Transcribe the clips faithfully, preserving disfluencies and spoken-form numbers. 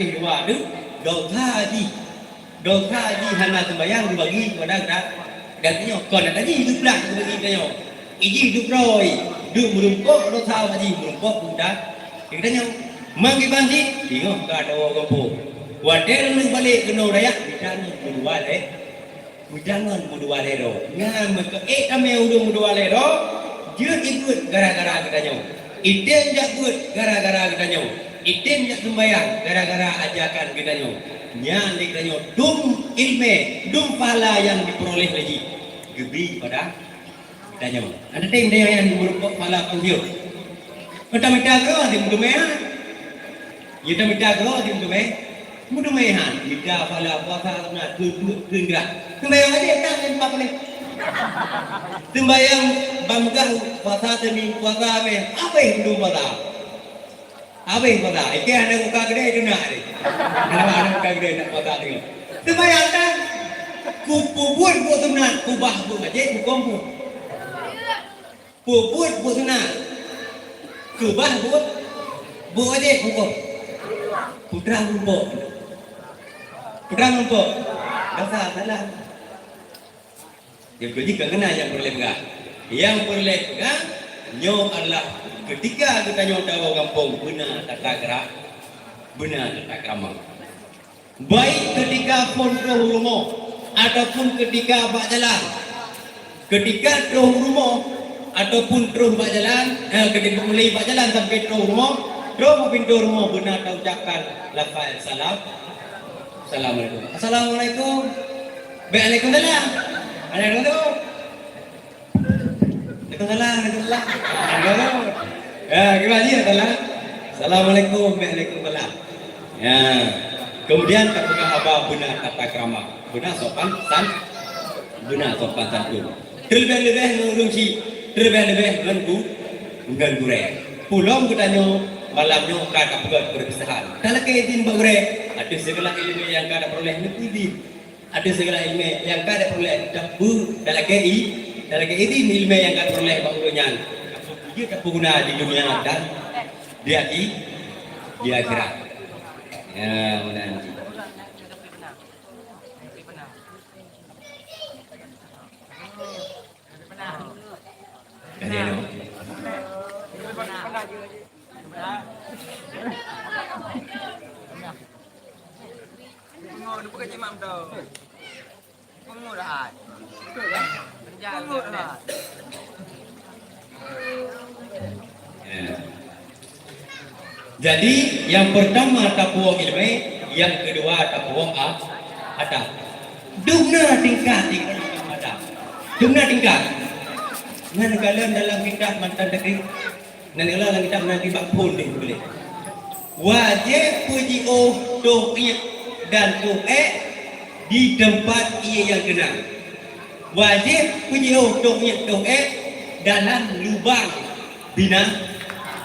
Dua tu, dosa jih. Dosa jih hana sembahyang dibagi kepada kita. Dan tanyoe kon ata jih dublah dibagi tanyoe. Ijih dubroe, duk meurumpok dosa bak jih meurumpok kepada tanyoe. Mangkiban jih, teungoh ka tawoe gampông. Watèe lôn balek keunoe raya, kita ni meuduwa lé. Meujangon meuduwa lé droe. Nyan meukeue ék tamé udeueng meuduwa lé droe, jeuet ibuet gara-gara geutanyoe. Item jak buet gara-gara geutanyoe. Item jak seumbahyang gara-gara ajakan geutanyoe. Nyan lé geutanyoe dum ileumèe, dum pahala nyang jipeuroleh lé jih geubi pada geutanyoe. Hana tem dayah nyan meurumpok pahala peue jeuet. Meutamita keudroe di meuteumé, ha? Meutamita keudroe di meuteumé. Meuteumé, ha? Mita pahala puasa sunat keu, keu, keu indra. Seumbahyang aja tak lain apa ni? Seumbahyang bang meugah puasa Senin, puasa Khamis, habéh meuteumé puasa. Habéh puasa. Ikeu hana buka keudè tu nak deh. Hana, hana buka keudè nak puasa tu. Seumbahyang kan? Ku peubuet buet sunat, kubah buet wajéb, huköm buet. Peubuet buet sunat, keubah buet, buet wajéb, huköm. Putra meurumpok. Putra meurumpok. Dosa, salah. Nyang keu jih ka keunan nyang peureulèe peugah. Nyang peureulèe peugah, nyoe adalah keutika geutanyoe tawoe gampông beuna tata geura, beuna tata krama. Baik keutika phôn troh u rumoh ataupun keutika bak jalan. Keutika troh u rumoh ataupun troh bak jalan, eh, keutika mulai bak jalan sampai troh u rumoh, troh bak pintoe rumoh beuna taucapkan lafaz salam. Assalamualaikum. Assalamualaikum. Waalaikumsalam. Waalaikumsalam. Waalaikumsalam, waalaikumsalam. Ya, gimana dia, salam? Assalamualaikum, waalaikumsalam. Ya. Kemudian, tapeugah haba beuna tata krama. Beuna sopan san-, beuna sopan santun. Terlebih-lebih ngon ureueng chik, terlebih-lebih ngon gu-, ngon gurèe. Pulom geutanyoe malam nyoe ka tapeugöt peurpisahan. Talakèe idhin bak gurèe, ateueh sigala ileumèe nyang ka tapeuroleh neupeuidhin. Ateueh sigala ileumèe nyang ka tapeuroleh, tapeue, talakèe i-, talakèe idhin ileumèe nyang ka tapeuroleh bak ulôn nyan. Jeuet tapeuguna di dunia dan di akhi-, di akhirat. Ya, meunan cit. Ka jeuet, no? Ya. Jadi, nyang peurtama tapuwoe ileumèe, nyang keudua tapuwoe a-, adab. Dum na tingkat, tingkat adab. Dum na tingkat. Nyan kalon dalam kitab mantan teuka. Nyan adalah lam kitab nanti bak phôn deh boleh. Wajéb peujiôh toh iék dan toh ék di teumpat ié nyang keunan. Wajéb peujiôh toh iék toh ék dalam lubang bina-,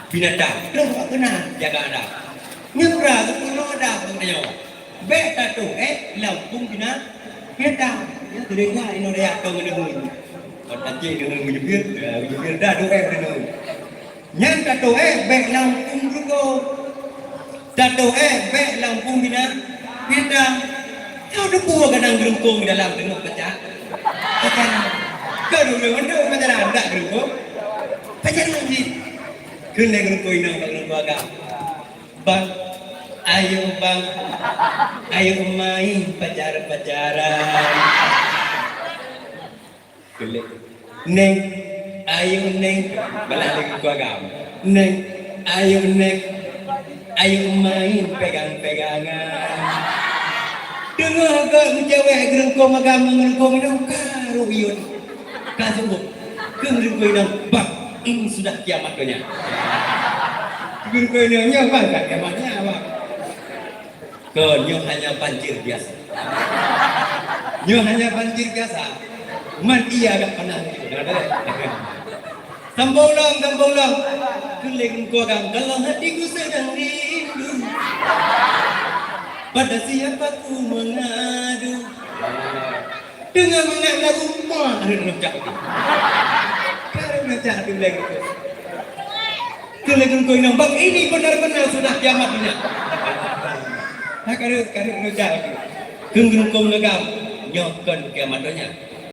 binatang. Troh bak keunan jaga adab. Nyan ura geupeurunoe adab bak tanyoe. Bèk tatoh ék lam phôn bina-, binatang. Ya, teudeungoe inoe dayah kong ngon deungon. Kon tacé deungon meujubir, ya, meujubir dah doh ék deungon. Nyan tatoh ék bèk lam phôn geurungkông. Tatoh ék bèk lam phôn bina-, binatang. Nyoe teupeue kadang geurungkông di dalam teungoh pacar-, pacaran. Keu dulu mandum pacaran, dak geurungkông. Pacaran cit. Kheun lé geurungkông inong bak geurungkông agam. Bang, ayo bang, ayo main pacar-pacaran. Keu lé, Neng, ayo Neng, balah lagèe ku agam. Neng, ayo Neng, ayo main pegang-pegangan. Teungoh gèt meucewek geurungkông agam ngon geurungkông inong ka ruyot. Ka seuôt. Kheun geurungkông inong, "Bang, ini sudah kiamat donya." Geurungkông inong, "Nyoe, Bang, ka kiamat nyan, Bang." Kon, nyoe hanya banjir biasa. Nyoe hanya banjir biasa. Man iya agak panas. Sambung lom, sambung lom. Keu lé geurungkông agam, dalam hatiku sedang rindu. Pada siapa ku mengadu? Teungoh mangat lagu, mah, ada dalam cak tu. Ada dalam cak tu lagi tu. Tu lagi tu inong, "Bang, ini benar-benar sudah kiamat dunia." Hai ka rhot, ka rhot neuja lagèe. Kheun geurukong lé gam, nyoe kon kiamat donya.